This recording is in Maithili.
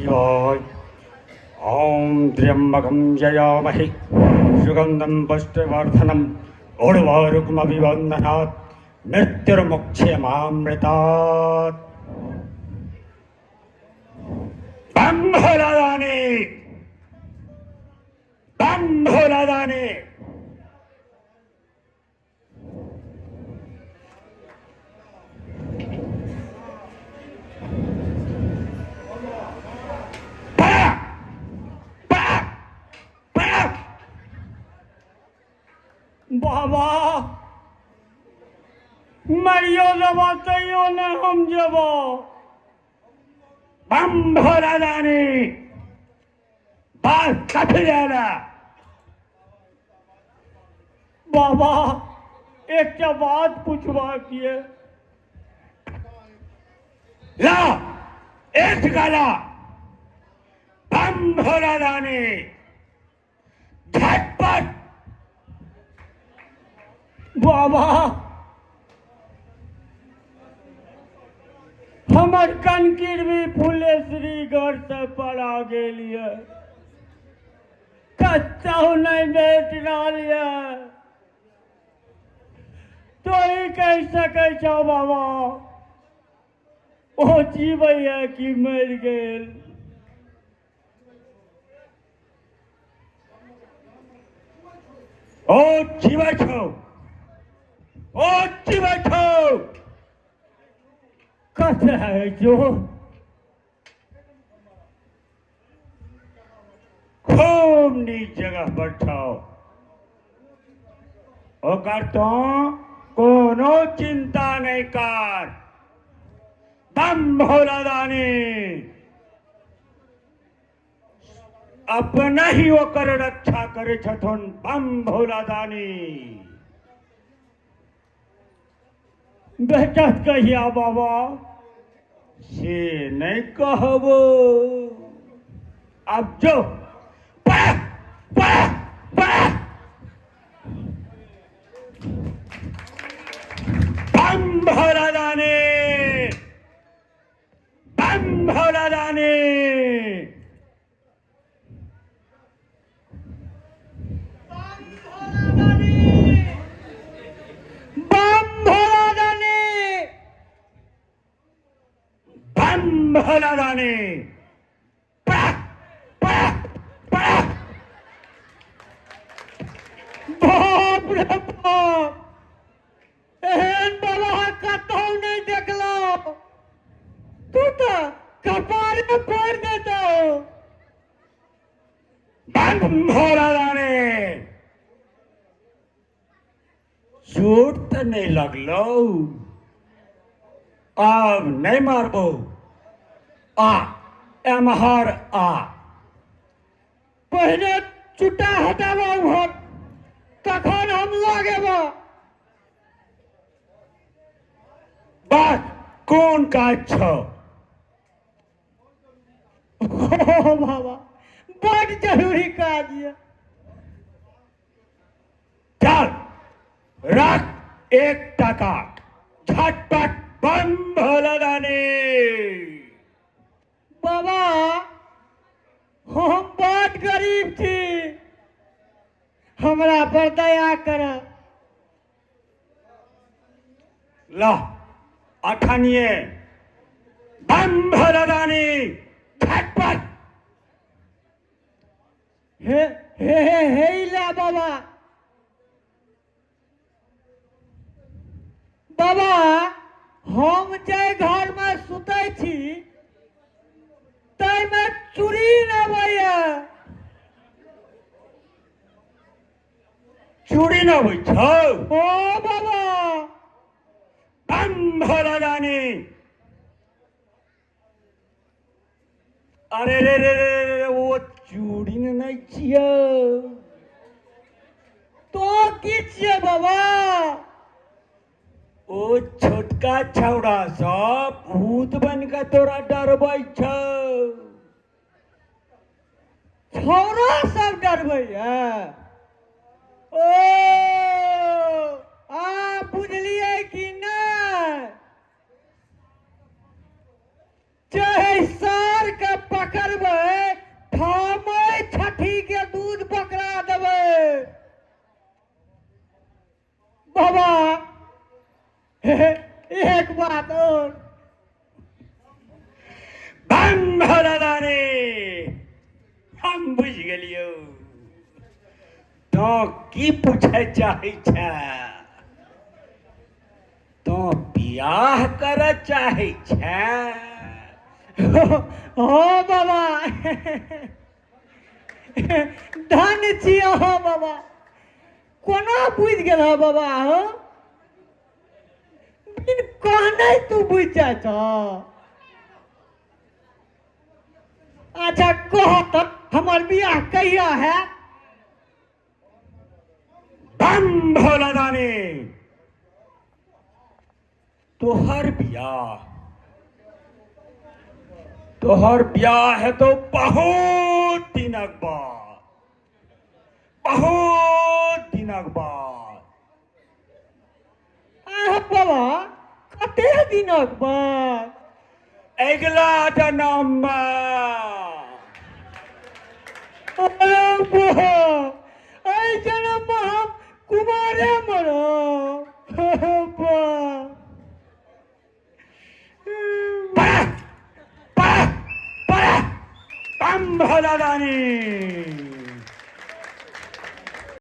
शिवाय। ॐ त्र्यम्बकं यजामहे सुगन्धं पुष्टिवर्धनम् उर्वारुकमभिवन्दनात् मृत्युर्मुक्ष्यमामृतात्। बम भोला दानी, बम भोला दानी। बाबा मरियो देबो तैयो नहि हम जेबो। बम भोला दानी, बाल कथी जाएला। बाबा एकटा बात पूछबाक ये। ला एक गाला। बम भोला दानी, झटपट। बाबा हमर कनकिरबी फुलेश्वरी घर से पड़ा गेल ये, कतहु नहि भेट रहल ये। तो ही कहि सकै छौ बाबा, ओ जीबै ये कि मरि गेल? ओ जीबै छौ, ओ जीबै छौ। कतऽ है जो? खूब नीक जगह पर छौ, ओकर तो कोनो चिंता नहीं कर। बम भोला दानी अपना ही ओकर रक्षा करे छथुन। बम भोला दानी। भेटत कहिया बाबा? से नहीं कहबो। अब जो पड़ा पड़ा पड़ा। बम भोला दानी, बम भोला दानी। बम भोला दानी, बम भोला दानी। पड़ा पड़ा पड़ा। बाप रे बाप, एहन बाबा कतहु नहि देखलहुँ। तू तऽ कपारे फोड़ि देतौ। बम भोला दानी, चोट तऽ नहि लगलौ? आब नहि मारबौ। आ एम्हर आ। पहिने चुट्टा हटाबऽ उम्हर, तखन हम लगेबऽ। बस कोन काज छौ? ओ बाबा बड जरूरी काज ये। चल रख 1 टका, झटपट। बम भोला दानी। बाबा हम बड गरीब छी, हमरा पर दया कर। ला अठनिए। बम भोला दानी, झटपट। हे हे हे हे ला बाबा। बाबा हम जे घर में सुतै छी ताहिमे चूड़ी नहि अबैया। चूड़ी न अबै छौ? ओ बाबा। बम भोला दानी। अरे रे रे रे रे, ओ चूड़ी नहि छियौ। तो की छियै बाबा? ओ छोटका छौड़ा सब भूत बन के तोरा डरबै छौ। छौड़ा सब डरबैया? ओ आ बुझलियै कि नहि, चाहे सार के पकड़ करबै थमै छठी के दूध पकड़ा देबै। बाबा एक बात और। बम भोला दानी, हम बुझि गेलियौ तो की पूछे चाहै छै। तो बियाह करऽ चाहै छै? हो बाबा, धन छी अहाँ बाबा। कोना बुझि गेल हँ बाबा? हो बिन कहने तू बुझि जाइ छह। अच्छा कह तऽ हमर बियाह कहिया है? बम भोला दानी, तोहर बियाह, तोहर बियाह है तो बहुत दिनक बाद, बहुत दिनक बाद। आह बाबा, कते दिनक बाद? अगिला जनममे। अरे बाबा, एहि जनममे हम कुमारे मरब। पड़ा पड़ा पड़ा, बम भोला दानी।